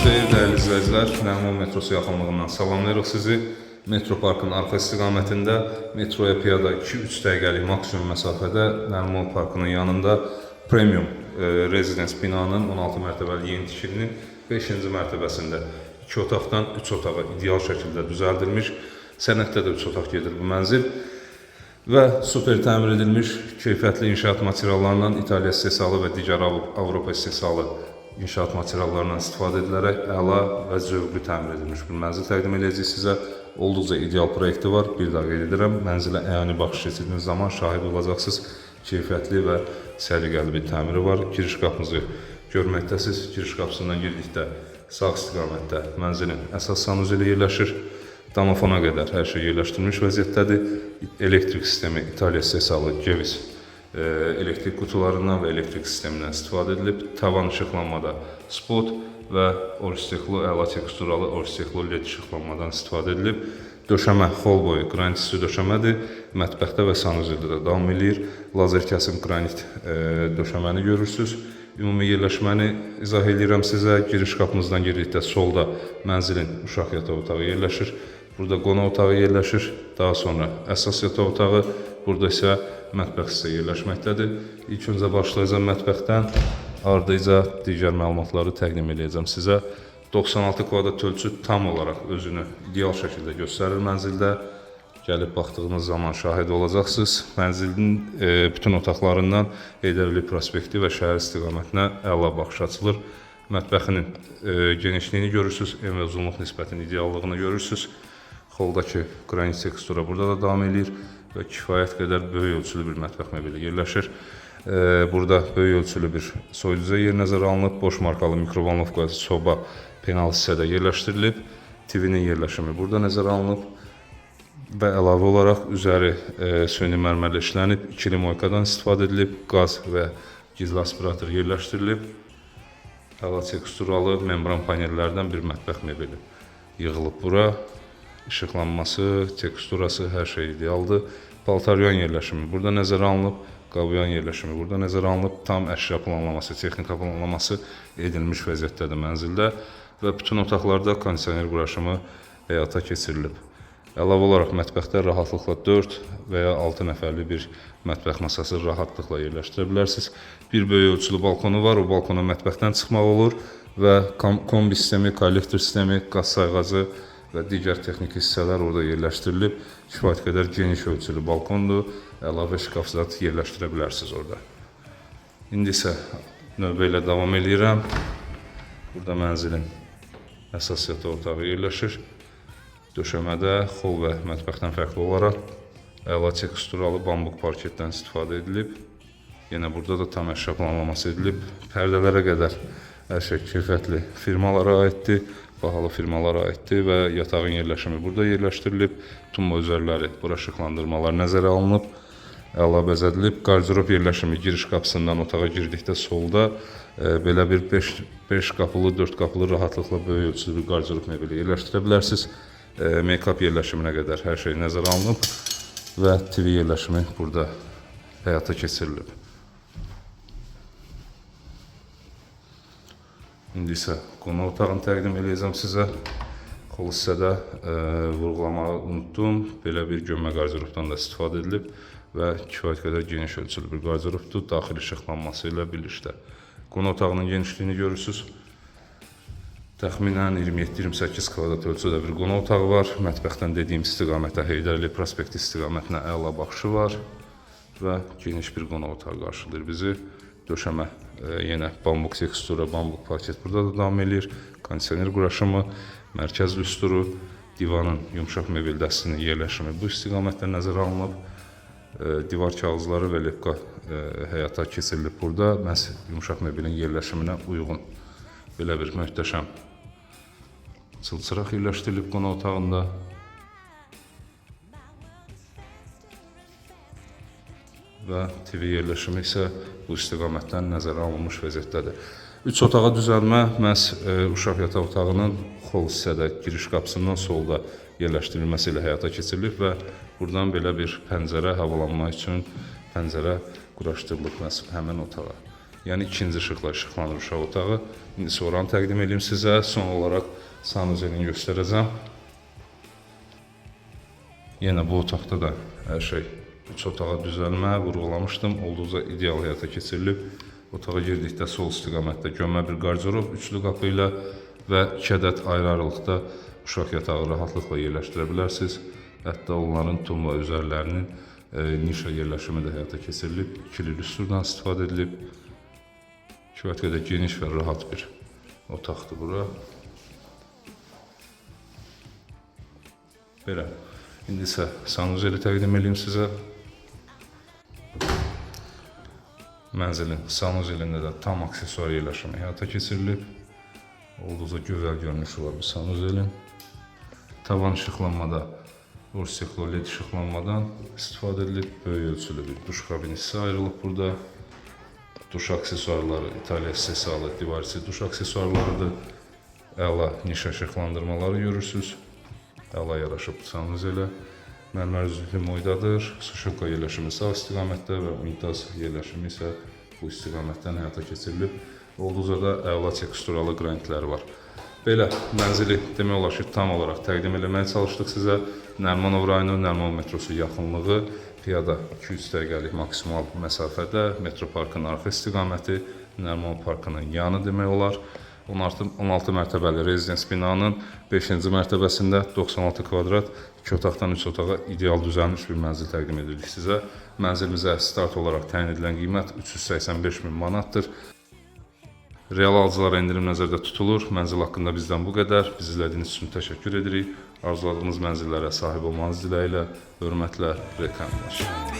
Xeyir dəyərli izləyicilər. Nəriman metrosu yaxınlığından salamlayırıq sizi. Metro parkının arxa istiqamətində metroya piyada 2-3 dəqiqəlik maksimum məsafədə Nəriman parkının yanında premium rezidens binanın 16 mərtəbəli yeni tikilinin 5-ci mərtəbəsində 2 otaqdan 3 otağa ideal şəkildə düzəldilmiş, sənəddə də 3 otaq gedir bu mənzil və super təmir edilmiş keyfiyyətli inşaat materiallarından İtaliya istehsalı və digər Avropa istehsalı inşaat materiallarından istifadə edilərək əla və zövqlü təmir edilmiş bir mənzil təqdim edəcəyik sizə. Olduqca ideal proyekti var. Bir daha qeyd edirəm, mənzilə əyani baxış keçirdiyiniz zaman şahid olacaqsınız. Keyfiyyətli və səliqəli bir təmiri var. Giriş qapımızı görməkdəsiniz. Giriş qapısından girdikdə sağ istiqamətdə mənzilin əsas sanuzeli yerləşir. Damafona qədər hər şey yerləşdirilmiş vəziyyətdədir. Elektrik sistemi İtaliya istehsalı Gevis elektrik qutularından və elektrik sistemindən istifadə edilib. Tavan işıqlanmada spot və orsteklo, əla teksturalı orsteklo led işıqlanmadan istifadə edilib. Döşəmə xol boyu qranit üstü döşəmədir. Mətbəxdə və sanuzeldə də davam eləyir. Lazer kəsim qranit döşəməni görürsüz. Ümumi yerləşməni izah eləyirəm sizə. Giriş qapımızdan girdikdə solda mənzilin uşaq yataq otağı yerləşir. Burada qonaq otağı yerləşir. Daha sonra əsas yataq otağı, burada isə mətbəx hissə yerləşməkdədir. İlk öncə başlayacağam mətbəxdən, ardınca digər məlumatları təqdim eləyəcəm sizə. 96 kvadrat ölçü tam olaraq özünü ideal şəkildə göstərir mənzildə. Gəlib baxdığınız zaman şahid olacaqsınız. Mənzilin bütün otaqlarından Heydər Əliyev prospekti və şəhər istiqamətinə əla baxış açılır. Mətbəxinin genişliyini görürsüz, en və uzunluq nisbətinin ideallığını görürsüz. Xoldakı qranit tekstura burada da davam eləyir və kifayət qədər böyük ölçülü bir mətbəx mebeli yerləşir. Burada böyük ölçülü bir soyuducu yer nəzərə alınıb, Bosch markalı mikrovolnovka soba penal hissədə yerləşdirilib. TV-nin yerləşimi burada nəzərə alınıb və əlavə olaraq üzəri süni mərmərlə işlənib, ikili moykadan istifadə edilib, qaz və gizli aspirator yerləşdirilib. Əla teksturalı membran panellərdən bir mətbəx mebeli yığılıb bura. İşıqlanması, teksturası, hər şey idealdır. Paltaryan yerləşimi burada nəzərə alınıb, qabyan yerləşimi burada nəzərə alınıb. Tam əşya planlaması, texnika planlaması edilmiş vəziyyətdədir mənzildə və bütün otaqlarda kondisioner quraşımı həyata keçirilib. Əlavə olaraq mətbəxdə rahatlıqla 4 və ya 6 nəfərlik bir mətbəx masası rahatlıqla yerləşdirə bilərsiniz. Bir böyük ölçülü balkonu var. O balkona mətbəxdən çıxmaq olur və kombi sistemi, kollektor sistemi, qaz sayğacı və digər texniki hissələr orada yerləşdirilib. Kifayət qədər geniş ölçülü balkondur. Əlavə şkaf zat yerləşdirə bilərsiniz orada. İndi isə növbə ilə davam eləyirəm. Burada mənzilin əsas yataq otağı yerləşir. Döşəmədə xol və mətbəxdən fərqli olaraq əla teksturalı bambuq parketdən istifadə edilib. Yenə burada da tam əşya planlaması edilib. Pərdələrə qədər hər şey keyfiyyətli firmalara aiddir, bahalı firmalara aiddir və yatağın yerləşimi burada yerləşdirilib. Tumba üzərləri, bura işıqlandırmalar nəzərə alınıb. Əla bəzədilib. Qarderob yerləşimi giriş qapısından otağa girdikdə solda belə bir 5 qapılı, 4 qapılı rahatlıqla böyük ölçülü bir qarderob mebeli yerləşdirə bilərsiniz. Make-up yerləşiminə qədər hər şey nəzərə alınıb və TV yerləşimi burada həyata keçirilib. İndi isə qonaq otağını təqdim eləyəcəm sizə. Xol hissədə vurğulamağı unutdum. Belə bir gömmə qarderobdan da istifadə edilib və kifayət qədər geniş ölçülü bir qarderobdur, daxili işıqlanması ilə birlikdə. Qonaq otağının genişliyini görürsüz. Təxminən 27-28 kvadrat ölçüdə bir qonaq otağı var. Mətbəxdən dediyim istiqamətə Heydər Əliyev prospekti istiqamətinə əla baxışı var və geniş bir qonaq otağı qarşılayır bizi. Döşəmə yenə bambuq tekstura, bambuq parket burada da davam eləyir. Kondisioner quraşımı, mərkəz lüsturu, divanın yumşaq mebel dəstinin yerləşimi bu istiqamətdə nəzərə alınıb. Divar kağızları və lepka həyata keçirilib burada. Məhz yumşaq mebelin yerləşiminə uyğun belə bir möhtəşəm çılçıraq yerləşdirilib qonaq otağında. Və TV yerləşimi isə bu istiqamətdən nəzərə alınmış vəziyyətdədir. Üç otağa düzəlmə məhz uşaq yataq otağının xol hissədə giriş qapısından solda yerləşdirilməsi ilə həyata keçirilib və buradan belə bir pəncərə havalanma üçün pəncərə quraşdırılıb məhz həmin otağa. Yəni ikinci işıqla işıqlanır uşaq otağı. İndi isə oranı təqdim edeyim sizə. Son olaraq sanuzelini göstərəcəm. Yenə bu otaqda da hər şey 3 otağa düzəlmə vurğulamışdım. Olduqca ideal həyata keçirilib. Otağa girdikdə sol istiqamətdə gömmə bir qarderob üçlü qapı ilə və 2 ədəd ayrı-ayrılıqda uşaq yatağı rahatlıqla yerləşdirə bilərsiniz. Hətta onların tumba üzərlərinin nişa yerləşimi də həyata keçirilib. İkili lüstrdan istifadə edilib. Kifayət qədər geniş və rahat bir otaqdır bura. Belə. İndi isə sanuzeli təqdim edeyim sizə. Mənzilin sanuzelində də tam aksesuar yerləşimi həyata keçirilib. Olduqca gözəl görünüşü var bu sanuzelin. Tavan işıqlanmada Orsiklo LED işıqlanmadan istifadə edilib. Böyük ölçülü bir duş kabini hissə ayrılıb burada. Duş aksesuarları İtaliya istehsalı divar içi duş aksesuarlarıdır. Əla nişa işıqlandırmaları görürsüz. Əla yaraşıb sanuzelə. Mərmər üzüklü moydadır. Suşilka yerləşimi sağ istiqamətdə və unitaz yerləşimi isə bu istiqamətdən həyata keçirilib. Olduqca da əla teksturalı qranitləri var. Belə mənzili demək olar ki, tam olaraq təqdim eləməyə çalışdıq sizə. Nərimanov rayonu, Nərimanov metrosu yaxınlığı, piyada 2-3 dəqiqəlik maksimal məsafədə, metro parkının arxa istiqaməti, Nərimanov parkının yanı demək olar. 16 mərtəbəli rezidens binanın 5-ci mərtəbəsində 96 kvadrat 2 otaqdan 3 otağa ideal düzəlmiş bir mənzil təqdim edirik sizə. Mənzilimizə start olaraq təyin edilən qiymət 385 min manatdır. Real alıcılara endirim nəzərdə tutulur. Mənzil haqqında bizdən bu qədər. Bizi izlədiyiniz üçün təşəkkür edirik. Arzuladığınız mənzillərə sahib olmanız diləyi ilə hörmətlə, Rekamlar.